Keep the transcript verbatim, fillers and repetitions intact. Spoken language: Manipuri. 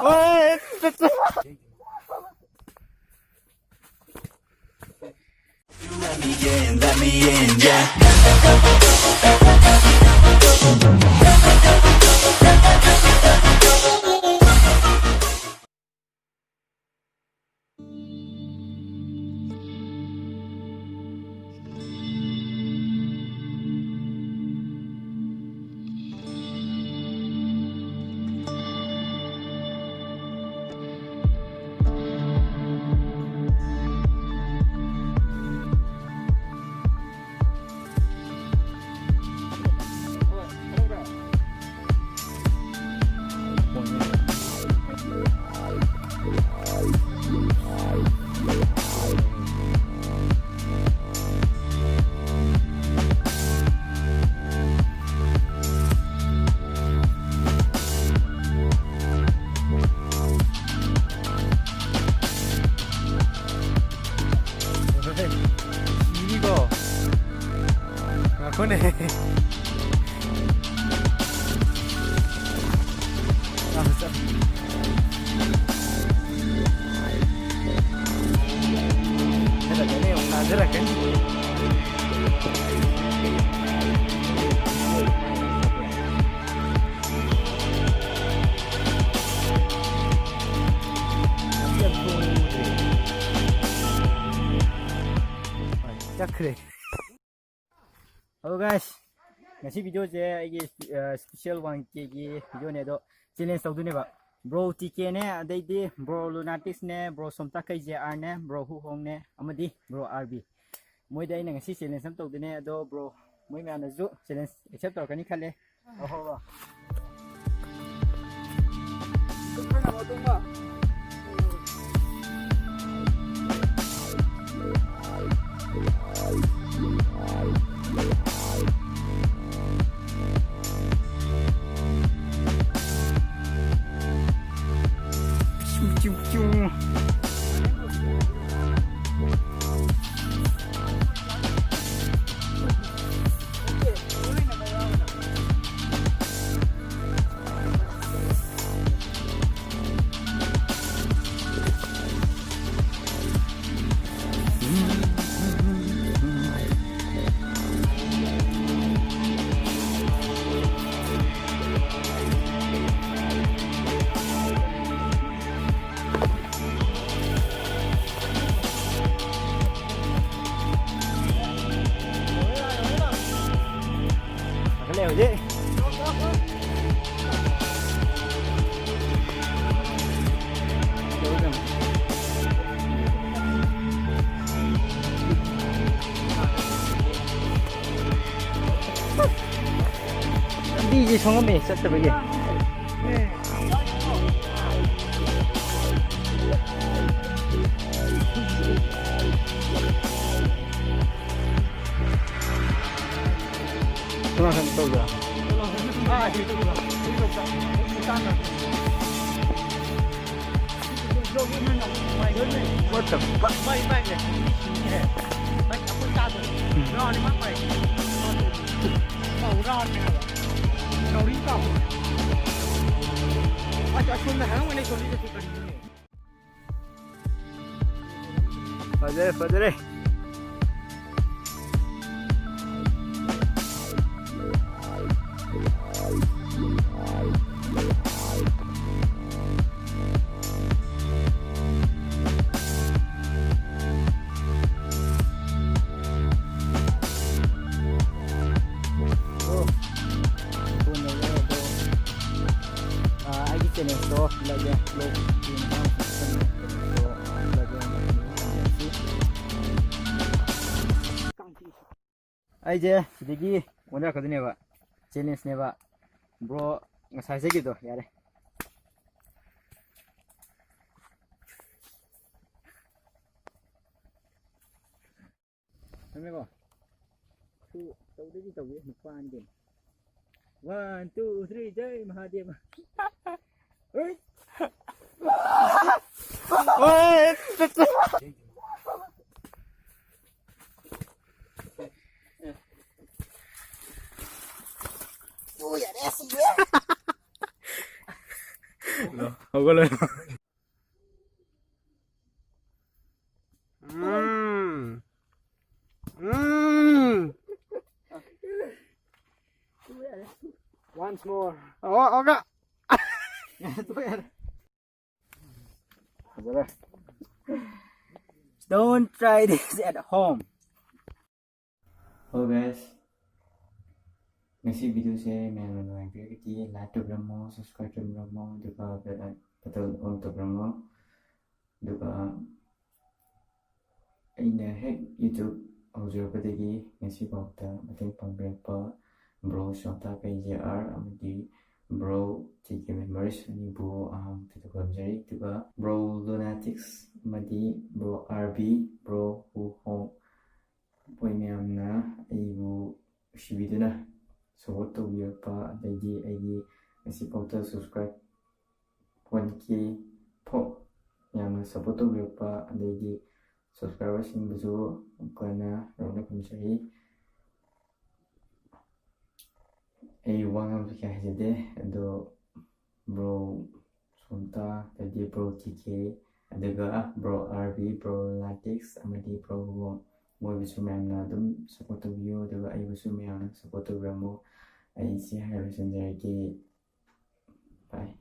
ꯑꯣꯏ! ꯁꯤꯅꯤꯀꯣ꯫ ꯉꯥꯏꯈꯣꯅꯦ꯫ ꯑꯥ, ꯆꯠ-, ꯊꯥꯖꯔꯛꯀꯅꯤ, ꯑꯃꯨꯛ ꯊꯥꯖꯔꯛꯀꯅꯤ꯫ ꯆꯠꯈ꯭ꯔꯦ꯫ Hello guys, ꯉꯁꯤ video ꯁꯦ ꯑꯩꯒꯤ, ꯑ, special one K ꯒꯤ video ꯅꯦ, ꯑꯗꯣ challenge ꯇꯧꯗꯣꯏꯅꯦꯕ꯫ Bro T K ꯅꯦ, ꯑꯗꯩꯗꯤ bro Lunatic ꯅꯦ, bro ꯁꯣꯝꯇꯥ ꯀꯩ J R ꯅꯦ, bro ꯍꯨ ꯍꯣꯡ ꯅꯦ, ꯑꯃꯗꯤ bro R B꯫ ꯃꯣꯏꯗ ꯑꯩꯅ ꯉꯁꯤ challenge ꯑꯃ ꯇꯧꯗꯣꯏꯅꯦ, ꯑꯗꯣ bro ꯃꯣꯏ ꯃꯌꯥꯝꯅꯁꯨ challenge accept ꯇꯧꯔꯛꯀꯅꯤ ꯈꯜꯂꯦ꯫ ꯑꯍꯣ꯫ ꯃꯤꯁꯦ ꯁꯣꯡꯉꯝꯃꯦ ꯆꯠꯇꯕꯒꯤ꯫ ꯀꯅꯥ ꯀꯅꯥ ꯇꯧꯕ꯭ꯔꯥ? What the fuck? ꯐꯖꯔꯦ, ꯐꯖꯔꯦ꯫ ꯑꯩꯒꯤ ꯆꯦꯅꯦꯜꯗꯣ ꯂꯩꯌꯦ꯫ ꯑꯩꯁꯦ ꯁꯤꯗꯒꯤ ꯑꯣꯟꯊꯔꯛꯀꯗꯣꯏꯅꯦꯕ, ꯆꯦꯂꯦꯟꯖꯅꯦꯕ꯫ ꯕ꯭ꯔꯣ, ꯉꯁꯥꯏ ꯆꯠꯈꯤꯕꯗꯣ ꯌꯥꯔꯦ꯫ ꯊꯝꯃꯦꯀꯣ꯫ ꯁꯨ ꯇꯧꯗꯗꯤ ꯇꯧꯗꯦ, ꯅꯨꯄꯥꯅꯤ ꯀꯩꯅꯣ꯫ One, two, three, ꯖꯩ ꯃꯍꯥꯗꯦꯕ꯫ ꯍꯣꯏ꯫ ꯍꯧꯒꯠꯂꯣ꯫ ꯎꯝ꯫ ꯎꯝ꯫ Once more. ꯑꯣ, ꯑꯣꯒ꯫ ꯐꯖꯔꯦ꯫ Don't try this at home. Hello guys, ꯉꯁꯤ ꯚꯤꯗꯤꯑꯣꯁꯦ ꯃꯌꯥꯝꯅ ꯅꯨꯡꯉꯥꯏꯕꯤꯔꯒꯗꯤ like ꯇꯧꯕꯤꯔꯝꯃꯣ, subscribe ꯇꯧꯕꯤꯔꯝꯃꯣ, ꯑꯗꯨꯒ bell button on ꯇꯧꯕꯤꯔꯝꯃꯣ꯫ ꯑꯗꯨꯒ ꯑꯩꯅ ꯍꯦꯛ YouTube ꯍꯧꯖꯔꯛꯄꯗꯒꯤ ꯉꯁꯤꯐꯥꯎꯗ ꯃꯇꯦꯡ ꯄꯥꯡꯕꯤꯔꯛꯄ Bro Shota K J R ꯑꯃꯗꯤ Bro T K Memories ꯑꯅꯤꯕꯨ ꯑꯍꯥꯟꯕꯗ ꯈꯨꯔꯨꯝꯖꯔꯤ꯫ ꯑꯗꯨꯒ Bro Lunatics ꯑꯃꯗꯤ Bro R B, Bro Hu Hong, ꯃꯈꯣꯏ ꯃꯌꯥꯝꯅ ꯑꯩꯕꯨ ꯅꯨꯡꯁꯤꯕꯤꯗꯨꯅ support ꯇꯧꯕꯤꯔꯛꯄ, ꯑꯗꯩꯗꯤ ꯑꯩꯒꯤ ꯉꯁꯤꯐꯥꯎꯗ subscribe one K ꯐꯥꯎ ꯌꯥꯝꯅ support ꯇꯧꯕꯤꯔꯛꯄ, ꯑꯗꯩꯗꯤ subscriberꯁꯤꯡꯕꯨꯁꯨ ꯑꯃꯨꯛ ꯍꯟꯅ ꯌꯥꯝꯅ ꯈꯨꯔꯨꯝꯖꯔꯤ꯫ ꯑꯩ ꯋꯥ ꯉꯥꯡꯕꯁꯨ ꯀꯌꯥ ꯍꯩꯖꯗꯦ, ꯑꯗꯣ Bro Shota, ꯑꯗꯩꯗꯤ Bro T K, ꯑꯗꯨꯒ Bro R B, Bro Lunatics ꯑꯃꯗꯤ Bro Hu Hong, ꯃꯣꯏꯕꯨꯁꯨ ꯃꯌꯥꯝꯅ ꯑꯗꯨꯝ support ꯇꯧꯕꯤꯌꯨ, ꯑꯗꯨꯒ ꯑꯩꯕꯨꯁꯨ ꯃꯌꯥꯝꯅ support ꯇꯧꯕꯤꯔꯝꯃꯨ꯫ ꯑꯩ ꯁꯤ ꯍꯥꯏꯔ ꯂꯣꯏꯁꯤꯟꯖꯔꯒꯦ꯫ Bye꯫